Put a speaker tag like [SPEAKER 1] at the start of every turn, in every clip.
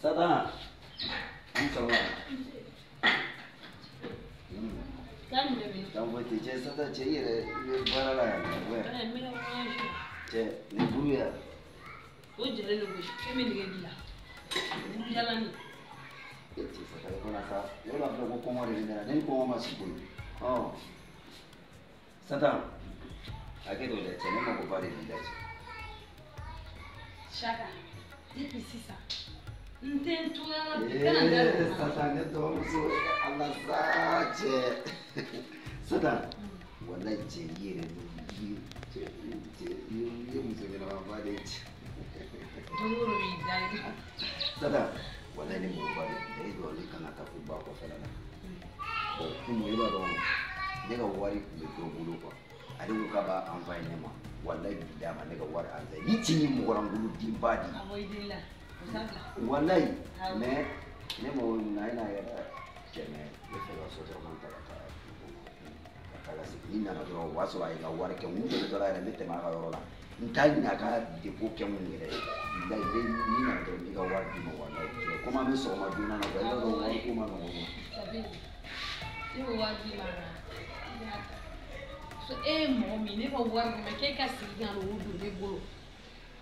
[SPEAKER 1] Satan. Ça va. Donc, tu es Satan, tu es voilà là. Tu es le brouillard.
[SPEAKER 2] O jɛlen don gosi fɛn bɛ nege b'i la burujalan
[SPEAKER 1] e tɛ se ka kɔnɔ sa yɔrɔ b'a fɔ ko kɔngɔ de bɛ ne la ne ni kɔngɔ ma sigi koyi ɔ Satan hakɛ dɔ dɛ cɛ ne mako ba de b'i la cɛ.
[SPEAKER 2] Saka depuis sisan n tɛ n to yan bi kana n da don.
[SPEAKER 1] Satan ne dɔgɔmuso ala sa cɛ Satan walayi cɛ i yɛrɛ i cɛ i ye muso ɲɛnamaba de ye cɛ. Satan walayi ne mako ba de b'i la e dɔrɔn ne kan ka taa fo ba kɔfɛla la bon kunun i b'a dɔn ne ka wari tun bɛ dɔ bolo quoi ale ko k'a b'a envoyé ne ma walayi bi d'a ma ne ka wari envoyé ni cɛ ye mɔgɔlankolon denba de ye walayi mais ne mago bɛ mun na e n'a yɛrɛ kɛmɛ ne fɛ ka sotarama ta ka taa dugu kɔnɔ ka taa ka segin ni nana dɔrɔn o b'a sɔrɔ a ye n ka wari kɛ n tɛmɛtɔ la yɛrɛ n bɛ tɛmɛ a ka yɔrɔ la n t'a ɲini a ka dépôt kɛ mun yɛrɛ ye walayi n'i nana dɔrɔn n b'i ka wari d'i ma walayi cɛ komi an bɛ sɔgɔma joona na quoi i b'a dɔn wari ko ma nɔgɔn ma.
[SPEAKER 2] Ne bɛ wari d'i ma e ye mɔgɔ min ne ka wari d'i ma k'e ka segin ka na o don ne bolo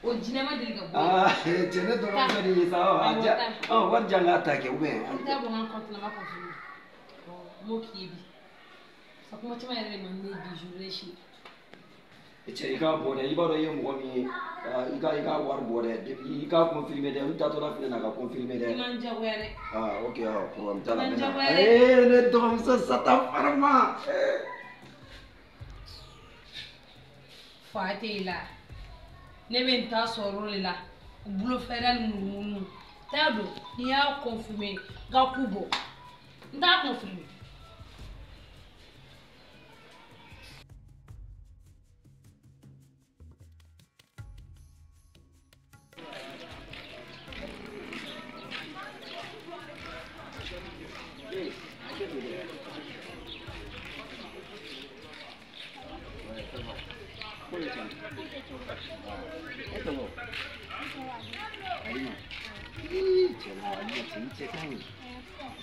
[SPEAKER 2] o jinɛ ma deli ka bɔ.
[SPEAKER 1] Aa cɛ ne dɔgɔmuso de ye sa a ja ɔ wari jan k'a ta kɛ ou bien.
[SPEAKER 2] I t'a bɔ n ka compte la n b'a confirmer n b'o k'i ye bi sa kuma caman yɛrɛ de man di ne ye bi journée si.
[SPEAKER 1] Cɛ i k'a bɔ dɛ i b'a dɔn i ye mɔgɔ min ye i ka wari bɔ dɛ depuis i k'a confirmer dɛ n taatɔ la filɛ na ka confirmer dɛ.
[SPEAKER 2] I man jagoya dɛ.
[SPEAKER 1] Ah ok problème t'a la. I man jagoya dɛ. Ee ne dɔgɔmuso Satan farama.
[SPEAKER 2] Fa tɛ i la ne bɛ n ta sɔrɔ o de la bolofɛrɛ ni munumunu t'a don n'i y'a confirmer n ka ku bɔ n t'a confirmer.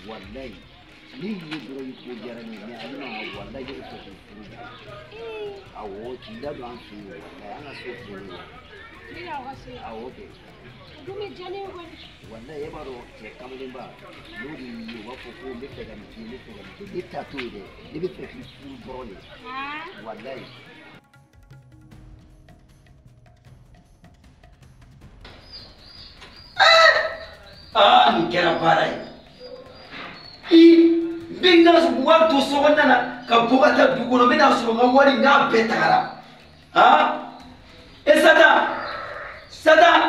[SPEAKER 1] Wallahi ni ye dɔrɔn i ko diyara ne ye mais Alima wallahi ne bɛ fɛ k'i furu bi awɔ k'i ladon an fɛ yen wallahi an ka so filɛ nin ye awɔ kɛ wallahi e b'a dɔn cɛ kamalenba n'o de y'i ye u b'a fɔ ko n bɛ fɛ ka nin k'i ye n bɛ fɛ ka nin k'i ye ne ta t'o ye dɛ ne bɛ fɛ k'i furu dɔrɔn de wallahi. Aa nin kɛra baara ye. I n bɛ n ka wari to so kɔnɔna na ka bɔ ka taa dugu kɔnɔ n bɛ n'a sɔrɔ n ka wari n'a bɛɛ tagara han e Satan Satan.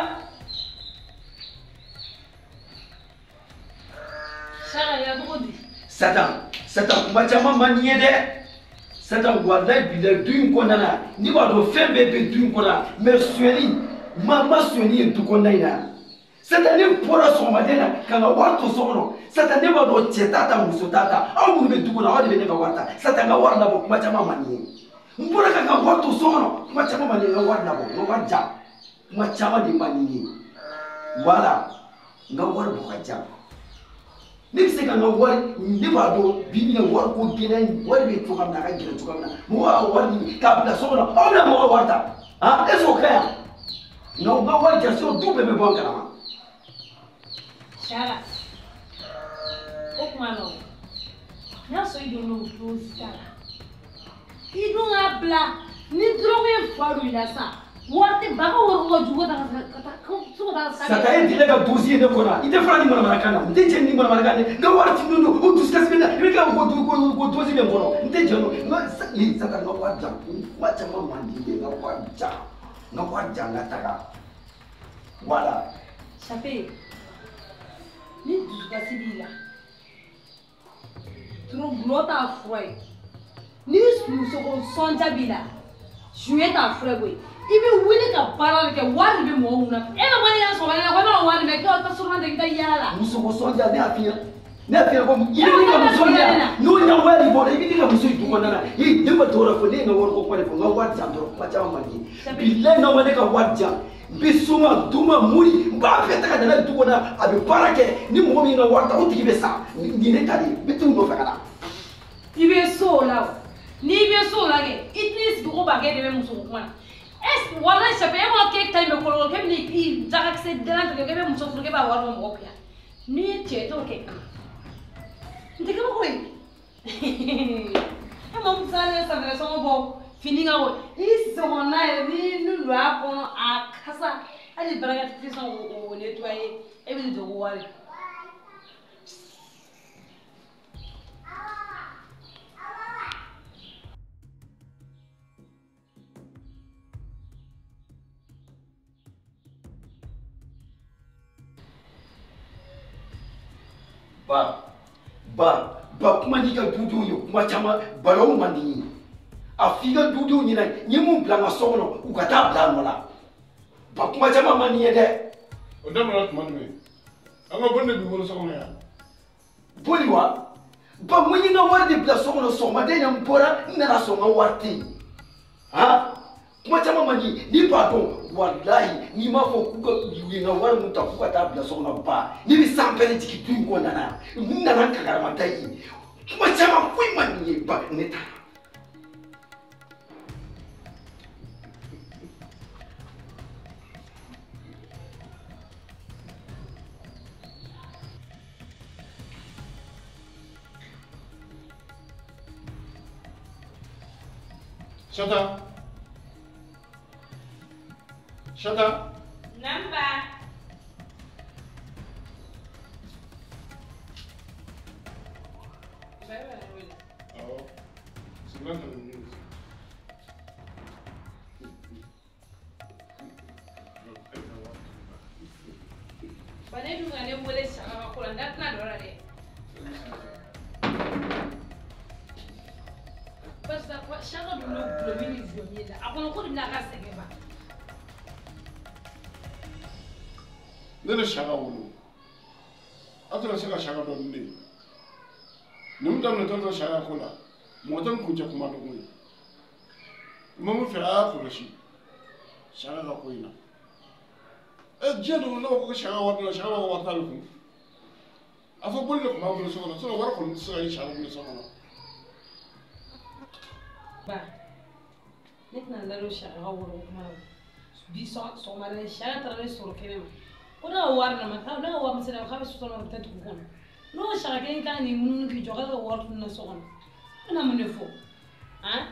[SPEAKER 2] Saka ya cogo di.
[SPEAKER 1] Satan Satan kuma caman man di n ye dɛ Satan walayi bilayi du in kɔnɔna na ne b'a dɔn fɛn bɛɛ bɛ du in kɔnɔ mais sonyɛli ma sonyɛli ye du kɔnɔna in na. Satan ne bɔra sɔgɔmaden na ka n ka wari to so kɔnɔ Satan ne b'a dɔn cɛ t'a ta muso t'a ta aw minnu bɛ du kɔnɔ aw de bɛ ne ka wari ta Satan n ka wari labɔ kuma caman man di n ye n bɔra ka n ka wari to so kɔnɔ kuma caman man di n ye n ka wari labɔ n ka wari jan kuma caman de man di n ye voilà n ka wari bɔ ka jan ne bɛ se ka n ka wari ne b'a dɔn bi bi in na wari ko gɛlɛn wari bɛ cogoya min na a ka gɛlɛn cogoya min na mɔgɔ y'a wari ɲini k'a bila so kɔnɔ aw bɛna mɔgɔ wari ta han est ce que o ka ɲi nka u ka wari jan sinon du bɛɛ bɛ bɔ an kalama.
[SPEAKER 2] Saka o kuma na o n'a sɔrɔ i donna o dosi ta la i dun k'a bila ni dɔrɔgu ye fa don i la sa wari tɛ ba ka wari ko jugu ta ka taa so ka taa sa.
[SPEAKER 1] Satan e delila ka dosi ye ne kɔnɔ i tɛ fura ni manamanakan na n tɛ jɛn ni manamanakan ye n ka wari ti don o dusukasi bɛ n na i bɛ tila ko ko dosi bɛ n kɔnɔ n tɛ jɛn n'o n ka Satan n ka wari jan kuma caman man di n ye n ka wari jan n ka wari jan n ka taga voilà.
[SPEAKER 2] Sape. Ni dusukasi b'i la gulɔ t'a fura ye ni musoko sɔnja b'i la suɲɛ t'a fura ye koyi i bɛ wuli ka baara de kɛ wari de bɛ mɔgɔw kunna e ka wari y'a sɔrɔ ne la ko e b'a wari minɛ k'i ka sɔrɔ de k'i ka yaala la.
[SPEAKER 1] Musoko sɔnja ne y'a f'i ɲɛna ne y'a f'i ɲɛna ko i bɛ n'i ka muso ye n'o ɲɛngoya de bɔra i bɛ n'i ka muso ye du kɔnɔna na i ne ma dɔwɛrɛ fɔ ne ye n ka wariko kuma de fɔ n ka wari jan dɔrɔn kuma caman man di ye bilayi n'aw ma ne ka wari jan n bɛ soma duma muri n b'a bɛɛ ta ka ka na n'a ye du kɔnɔ a bɛ baara kɛ ni mɔgɔ min ka wari ta o tigi bɛ sa nin ye ne ta de ye n bɛ t'u nɔfɛ ka na.
[SPEAKER 2] I bɛ so o la o n'i bɛ so o la kɛ i t'i sigi ko bakɛ de bɛ muso ko kuma na. Est-ce que walayi Sape e ko k'e ta in bɛ kolokolo k'e bɛ n'i jagakisɛ dilan tigɛ k'e bɛ muso furu k'e b'a wari bɔ mɔgɔ kun yan n'i ye cɛ t'o kɛ n tɛ kabako ye. E ma musa ne safunɛ sɔngɔ bɔ fini ka ko i sɔgɔna yɛrɛ ni nun don a kɔnɔ a kasa hali baarakɛ tɛ sɔn k'o nettoyer e bɛ n'i jɔ ko wari.
[SPEAKER 1] Ba ba ba kuma n'i ka dudenw ye kuma caman balawu man di n ye a f'i ka dudenw ɲɛna n ye mun bila n ka so kɔnɔ u ka taa bila a nɔ la ba kuma caman man di n ye dɛ.
[SPEAKER 3] O daminɛna tuma jumɛn an ka boli de b'i bolo so kɔnɔ yan.
[SPEAKER 1] Boli wa ba n ko n ye n ka wari de bila so kɔnɔ sɔgɔmada in na n bɔra n nana sɔrɔ n ka wari tɛ yen han kuma caman man di n'i b'a dɔn walahi n'i m'a fɔ k'u ka u ye n ka wari mun ta k'u ka taa bila so kɔnɔ ba ne bɛ sanpɛrɛn jigin du in kɔnɔna na n nana n kakarama da ye kuma caman foyi man di n ye ba ne taara.
[SPEAKER 3] Chata. Chata.
[SPEAKER 2] Namba.
[SPEAKER 3] Awɔ. Sigilan ka na ni ye.
[SPEAKER 2] Ba ne dun ka ne wele Saka ka ko la n da tɛna don a la dɛ. Barisa Saka dun bɛ gulɔ min ni gulɔ min la a kɔnɔ ko de bɛna a ka sɛgɛn ba.
[SPEAKER 3] Ne de Saka wolo. A tɛna se ka Saka dɔn ni ne ye. Nin daminɛ tɔ Saka ko la mɔgɔ tɛ n kuncɛ kuma dɔn koyi. N bɛ mun fɛ a y'a kɔlɔsi Saka ka ko in na. Diɲɛ don ne ko ko Saka wari la Saka ka wari t'ale kun. A fɔ boli de tun b'a bolo so kɔnɔ sinon wari kɔni tɛ se ka ye Saka bolo so kɔnɔ.
[SPEAKER 2] Ba ne tɛna n da don Saka ka wariko kuma la bi sɔgɔmada in Saka taara ne sɔrɔ kɛnɛ ma ko ne ka wari nana ne ka wari misɛnnin k'a bɛ so kɔnɔ ka taa dugu kɔnɔ n'o Saka kelen kan k'i munumunu k'i jɔ k'ale ka wari tununa so kɔnɔ ne bɛna mun de fɔ han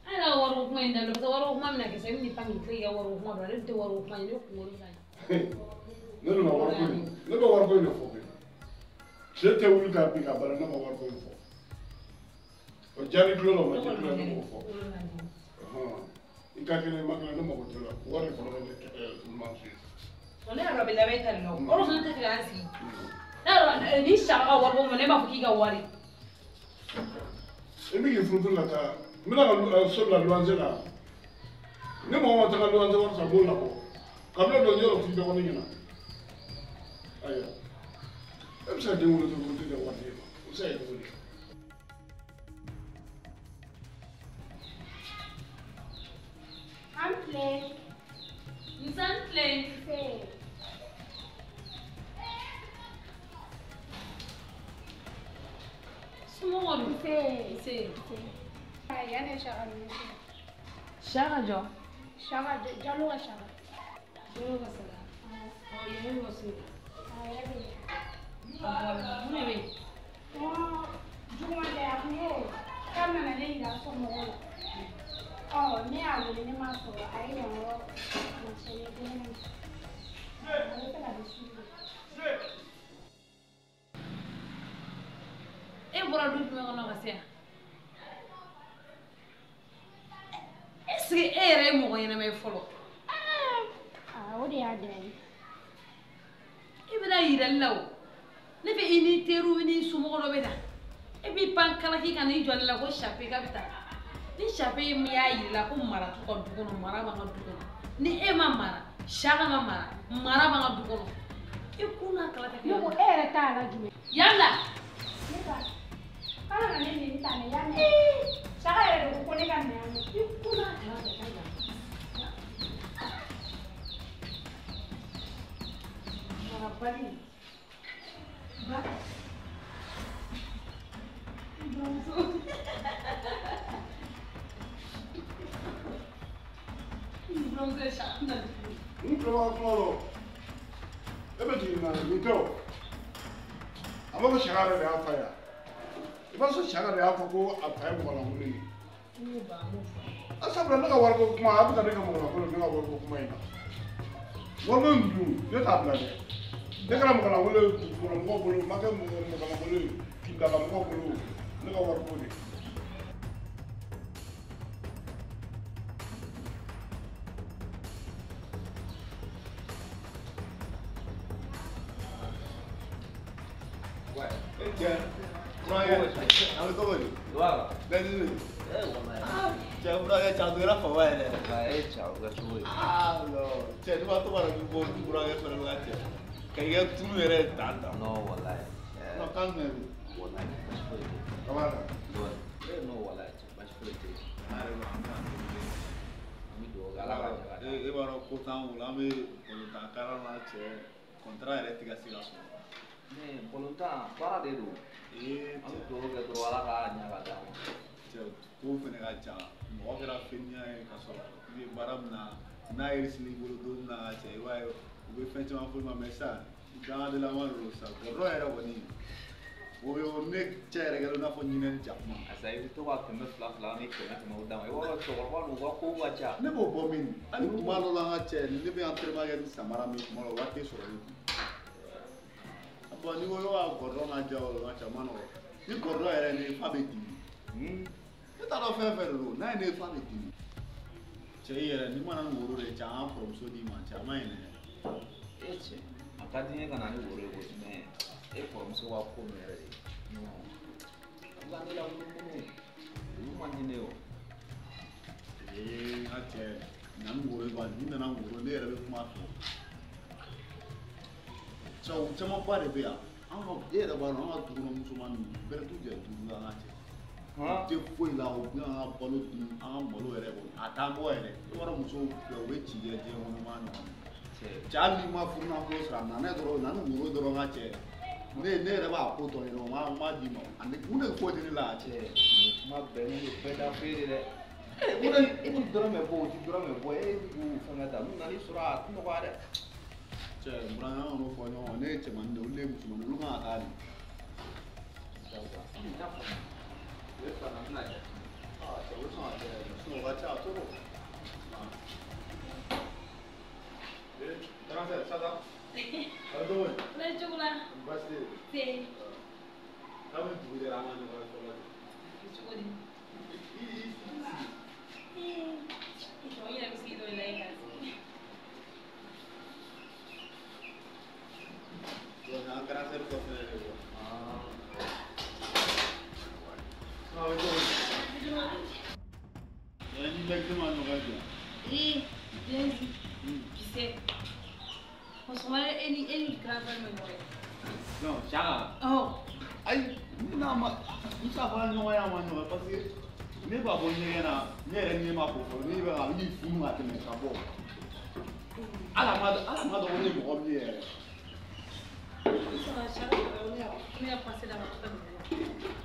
[SPEAKER 2] an yɛrɛ ka wariko kuma in daminɛ parce que wariko kuma bɛna kɛ sisan i bɛ n'i pan k'i tilen k'i ka wariko kuma bila ne tɛ wariko kuma ye ne kunkolo bɛ ka
[SPEAKER 3] Ne dun ka wariko in ne bɛ wariko in de fɔ koyi. Tile tɛ wuli k'a bin ka bala ne ma wariko in fɔ. O jaabi tulo la o ma jaabi tulo la ne m'o fɔ. I ka kɛnɛ i ma kɛnɛ ne mago t'o la wari fana bɛ ne marché.
[SPEAKER 2] Ne yɛrɛ bɛ laban e ta de la o kɔrɔ fana tɛ fɛ k'an sigi. Ne yɛrɛ ni Saka ka wariko ma ne b'a fɔ k'i ka wari.
[SPEAKER 3] I bɛ k'i funfun ka taa n bɛna ka so bila luwanse la ni mɔgɔ ma taga luwanse wari sara n b'o labɔ kabila dɔ yɔrɔ f'i dɔgɔnin ɲɛna ayiwa e bɛ se ka den wolo cogo di tɛ wari d'e ma o bɛ se ka kɛ cogo di.
[SPEAKER 4] An tilen.
[SPEAKER 2] Nse n tilen.
[SPEAKER 4] Nse.
[SPEAKER 2] Somɔgɔw dun?
[SPEAKER 4] Nse.
[SPEAKER 2] Nse.
[SPEAKER 4] Yan ne Saka ninnu filɛ.
[SPEAKER 2] Saka jɔ?
[SPEAKER 4] Saka Jalo ka Saka.
[SPEAKER 2] Jalo ka Saka. Ɔ yen bɛ so.
[SPEAKER 4] A yɛrɛ bɛ yen.
[SPEAKER 2] Mun de bɛ yen?
[SPEAKER 4] Juguman tɛ a kun ko k'a nana ne yira somɔgɔw la. Ɔ ne y'a wele ne m'a sɔrɔ a ye yan yɔrɔ masɛnɛ ko ne ma. A bɛ fɛ ka di sugu la.
[SPEAKER 2] E bɔra du jumɛn kɔnɔ ka se yan? Est-ce que e yɛrɛ ye mɔgɔ ɲɛnama ye fɔlɔ?
[SPEAKER 4] Aa o de y'a dan ye.
[SPEAKER 2] I bɛna yirali la o. Ne fɛ i n'i teriw n'i somɔgɔ dɔ bɛ na. E b'i pan kalaki ka n'i jɔ ne la ko Sape k'a bɛ taa. Ni Sape y'a yir'i la ko mara t'u ka du kɔnɔ mara b'an ka du kɔnɔ. Ni e ma mara, Saka ma mara, mara b'an ka du kɔnɔ. I kun n'a kala tɛ kɛ.
[SPEAKER 4] Ne ko e yɛrɛ t'a la jumɛn?
[SPEAKER 2] Yan la.
[SPEAKER 4] Ne ta. K'a nana ne neni tan de yan mɛn. Saka yɛrɛ de ko ko ne ka na yan nɔ.
[SPEAKER 2] I kun n'a kala tɛ kɛ yan. Bali. Ba. Buramuso. Buramuso ye saka na dugu.
[SPEAKER 3] N tulo b'a kuma la e bɛ jigin na nin tɛ o. A b'a fɔ saka yɛrɛ de y'a fa ye. I b'a sɔrɔ saka de y'a fɔ ko a fa ye mɔgɔlankolon ye. A sabula ne ka wariko kuma a bɛ ka ne ka mɔgɔlankolon ne ka wariko kuma in na. Wariko in dun ne t'a bila dɛ. Ne kɛra mɔgɔlankolon ye dugukɔnɔmɔgɔw bolo n ma kɛ mɔgɔlankolon ye kindalamɔgɔw bolo ne ka wariko de.
[SPEAKER 5] Baara de don. An bɛ dugawu kɛ dɔrɔn Ala k'a ɲɛ ka d'an ma.
[SPEAKER 6] Cɛ ko fɛnɛ ka ca mɔgɔ kɛra fɛnniya ye ka sɔrɔ i bɛ baara min na n'a réussi i bolo don min na cɛ i b'a ye u bɛ fɛn caman fɔ i ma mais sisan dangadelama de don sisan gɔdɔrɔn yɛrɛ kɔni o bɛ ne cɛ yɛrɛ kɛlen i n'a fɔ ɲinɛ ni jakuma.
[SPEAKER 5] Asa i bɛ to ka 200 2 ni 100 100 d'a ma i b'a dɔn cɛkɔrɔba ninnu u ka kow ka ca.
[SPEAKER 6] Ne b'o bɔ min hali tuma dɔ la an ka cɛ ne bɛ entraînement kɛ ni samara min tuma dɔ la wari tɛ sɔrɔ ne kun. Bon, ni ko ka gɔdɔrɔn ka ja o la cɛ ma nɔgɔn ni gɔdɔrɔn yɛrɛ ne fa bɛ dimi ne t'a dɔn fɛn fɛn de don n'a ye ne fa bɛ dimi cɛ i yɛrɛ n'i mana ni woro de cɛ an kɔrɔmuso d'i ma cɛ a ma ɲi dɛ.
[SPEAKER 5] E cɛ a ka di n ye ka na ni woro ye koyi mais e kɔrɔmuso ka ko min yɛrɛ de non a bɛ ka ne lamunumunu olu man di ne ye o.
[SPEAKER 6] Ee n ka cɛ na ni woro ye ba n'i nana woro ne yɛrɛ bɛ kuma fɔ. Cɛw camanba de bɛ yan an ka e yɛrɛ b'a dɔn an ka dukɔnɔ musoman ninnu bɛrɛ t'u jɛ duuru la an ka cɛ. U tɛ foyi la u bɛ an ka balo dun an ka malo yɛrɛ kɔnɔ a t'an bɔ yɛrɛ i b'a dɔn musow filɛ u bɛ ci kɛ diɲɛ kɔnɔ ma ɲɔgɔn cɛ hali n'i ma furu nafolo sɔrɔ a nana dɔrɔn na ni woro dɔrɔn ka cɛ ne yɛrɛ b'a ko tɔ ɲɛnabɔ n b'a d'i ma ani mun de foyi tɛ ne la
[SPEAKER 5] cɛ nin kuma bɛɛ ne bɛ bɛɛ da feere dɛ. E ti dɔrɔmɛ bɔ o ti dɔrɔmɛ bɔ e b'u fɛngɛ ta n'u nan'i sɔrɔ a ti nɔgɔya dɛ.
[SPEAKER 6] Cɛ Burama an kan'o fɔ ɲɔgɔn ma ne ye cɛmanin de ye olu de ye musomanin olu kan ka taa de. Ne fana bɛna kɛ. Aa cɛ o sɔn ka kɛ sinon o ka ca trop. Ee Darasɛ Sata. A bɛ cogo di?
[SPEAKER 2] Ne cogo la.
[SPEAKER 6] Baasi tɛ yen.
[SPEAKER 2] Se.
[SPEAKER 6] K'a bɛ dugu jɛra an ka ɲɔgɔn ye fɔlɔ.
[SPEAKER 2] Cogo di?
[SPEAKER 6] I sigi.
[SPEAKER 2] I jɔ n yɛrɛ bɛ sigi dɔ de la yen ka sigi.
[SPEAKER 6] Donc an grand sœur dɔ fɛnɛ de don. Ah. A bɛ cogo di? Ni bɛɛ ma ɲɔgɔn ye.
[SPEAKER 2] Ee, Denzi, kisɛ. Kosɔn e ni grand frère ma ɲɔgɔn ye.
[SPEAKER 6] Non, Saka.
[SPEAKER 2] Ɔhɔ.
[SPEAKER 6] Ayi, ne n'a ma n t'a fɔ ɲɔgɔn ye a ma ɲɔgɔn ye parce que ne b'a bɔ ɲɛgɛn na ne yɛrɛ ɲɛ ma ko fɔlɔ ne bɛ a bɛ funu ka tɛmɛ ka bɔ. Ala ma dɔn ko ne ye mɔgɔ min ye yɛrɛ.
[SPEAKER 2] Ne y'a passé d'a ma ka dugu.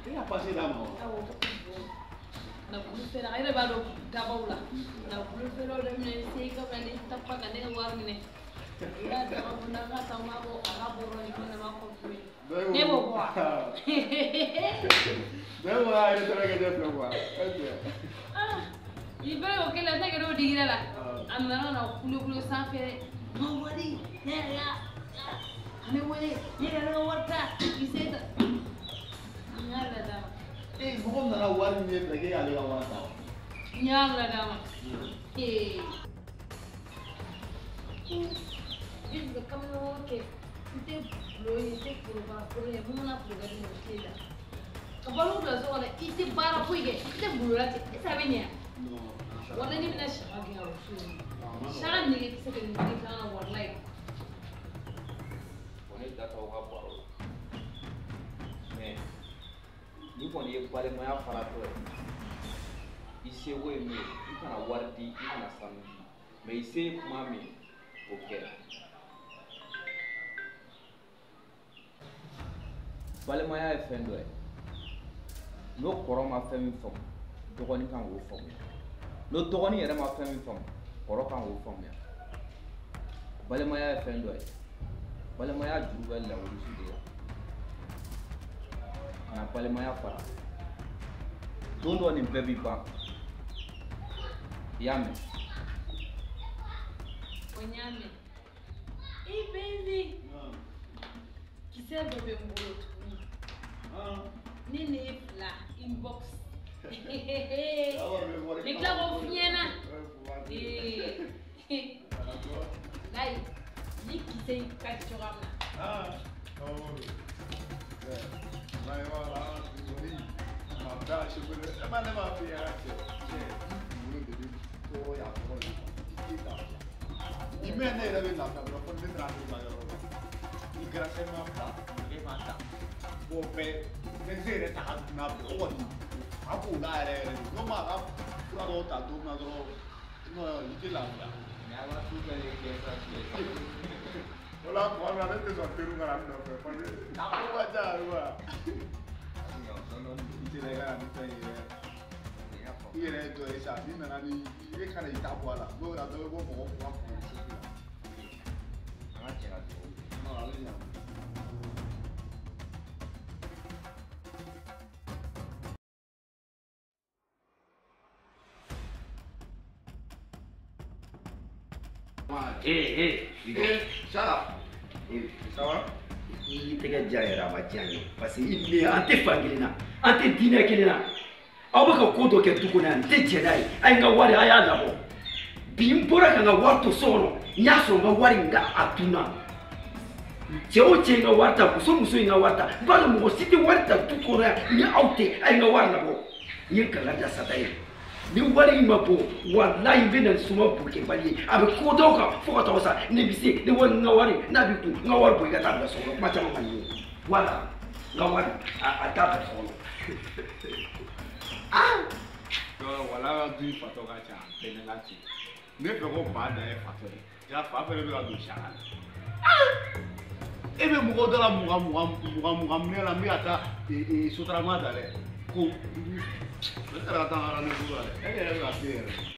[SPEAKER 6] E y'a passé d'a ma wa?
[SPEAKER 2] Awɔ, na bulu feere a yɛrɛ b'a dɔn dabaw la. Na bulu feerew daminɛ se ka bɛ ne tapa ka ne ka wari minɛ. I y'a daga bɔ n'a ka taa n b'a bɔ a ka bɔ yɔrɔ ni fɛn b'a kɔfɛ. Ne b'o bɔ wa?
[SPEAKER 6] Bɛɛ b'o a yɛrɛ tɛrɛ kɛ ne fɛ quoi.
[SPEAKER 2] I bɛɛ y'o kelen ne kɛra o digira la. A nana na kulekule sanfɛ. Ma wari ne yɛrɛ y'a ne wele ne yɛrɛ ka wari ta i se ta. N y'a lad'a ma.
[SPEAKER 6] Ee mɔgɔ nana wari min ye fɛ k'e y'ale ka wari ta wa?
[SPEAKER 2] N y'a lad'a ma. Ee. I bɛ kamalen kɛ n tɛ bulon ye n tɛ forobara foro ye mun mana forobara di ma o t'e la. Ka balo bila so kɔnɔ i tɛ baara foyi kɛ i tɛ bulon la ten e ta bɛ ɲɛ. Walayi ne bɛna saka gɛn ka bɔ so in kɔnɔ. Saka nege tɛ se ka nin den kan na walayi.
[SPEAKER 5] Ne da t'aw ka baro la mais ni kɔni ye balimaya faratɔ ye i seko ye min ye i kana wari di i kana sanu di mais i se ye kuma min o kɛ. Balimaya ye fɛn dɔ ye. N'o kɔrɔ ma fɛn min faamu, dɔgɔnin kan k'o faamuya. N'o dɔgɔnin yɛrɛ ma fɛn min faamu, kɔrɔ kan k'o faamuya. Balimaya ye fɛn dɔ ye. Balimaya juru bɛ lawurusi de la. Kana balimaya fara. Don dɔ nin bɛɛ bi ban. I y'a mɛn?
[SPEAKER 2] O n y'a mɛn. I bɛ kisɛ dɔ bɛ n bolo tuguni. Ne ne ye fila inbox. Ne tila k'o f'i ɲɛna. Layi, ni kisɛ in ka di cogoya min na.
[SPEAKER 6] I mɛn ne yɛrɛ bɛ lafiya dɔrɔn fo ne taara ne ba yɔrɔ la. Ni garasɛ ma ta, nɛgɛ ma ta. Bɔn bɛɛ nɛgɛ yɛrɛ ta ka dun a bɛɛ o kɔni a b'o la yɛrɛ yɛrɛ de. N'o ma a ka fura dɔw ta don min na dɔrɔn i tɛ lafiya.
[SPEAKER 5] Mais a b'a tu bɛɛ de kɛ sa tigɛ.
[SPEAKER 3] O la tuma min na ne tɛ sɔn teriw ka na n nɔfɛ parce que a ko ka ca wa.
[SPEAKER 6] I tɛ i ka na ni fɛn ye dɛ. I yɛrɛ ye dɔ ye sa, n'i nana ni e kana i ta bɔ a la, n'o kɛra dɔ bɛ bɔ mɔgɔ 20 la.
[SPEAKER 5] An ka jɛ ka dugawu kɛ.
[SPEAKER 6] Non, a bɛ ɲa.
[SPEAKER 1] Eh,
[SPEAKER 6] Saka. Ça va?
[SPEAKER 1] I tɛgɛ diya yɛrɛ a ma diya n ye parce que i ni an tɛ fan kelen na, an tɛ diinɛ kelen na. Aw bɛ ka ko dɔ kɛ du kɔnɔ yan, n tɛ jɛn n'a ye. A ye n ka wari a y'a labɔ. Bi n bɔra ka n ka wari to so kɔnɔ, n y'a sɔrɔ n ka wari in ka a tunna. Cɛ o cɛ ye n ka wari ta, muso muso ye n ka wari ta, n b'a dɔn mɔgɔ si tɛ wari ta du kɔnɔ yan ni aw tɛ. A ye n ka wari labɔ. N ye kanga da sata ye. Ni wari in ma bɔ, walayi n bɛ na ni suma bolokɛbali ye. A bɛ ko dɔw kan fo ka taa sa. Ne bɛ se, ne wari n ka wari n'a b'i kun, n ka wari bɔ i ka taa bila so kɔnɔ. Kuma caman man di n ye. Wala n ka wari a t'a bila so kɔnɔ.
[SPEAKER 6] Wala ka du fatɔ ka ca bɛɛ ne la ci. Ne fɛ ko ba dan ye fatɔ ye. Ja fa fɛnɛ bɛ ka don saka la. E bɛ mɔgɔw da la mugan mugan mugan mugan minɛ la n bɛ ka taa sotarama ta dɛ. Ko ne taara ka taa n ka rendez-vous la dɛ. E yɛrɛ bɛ ka se yɛrɛ.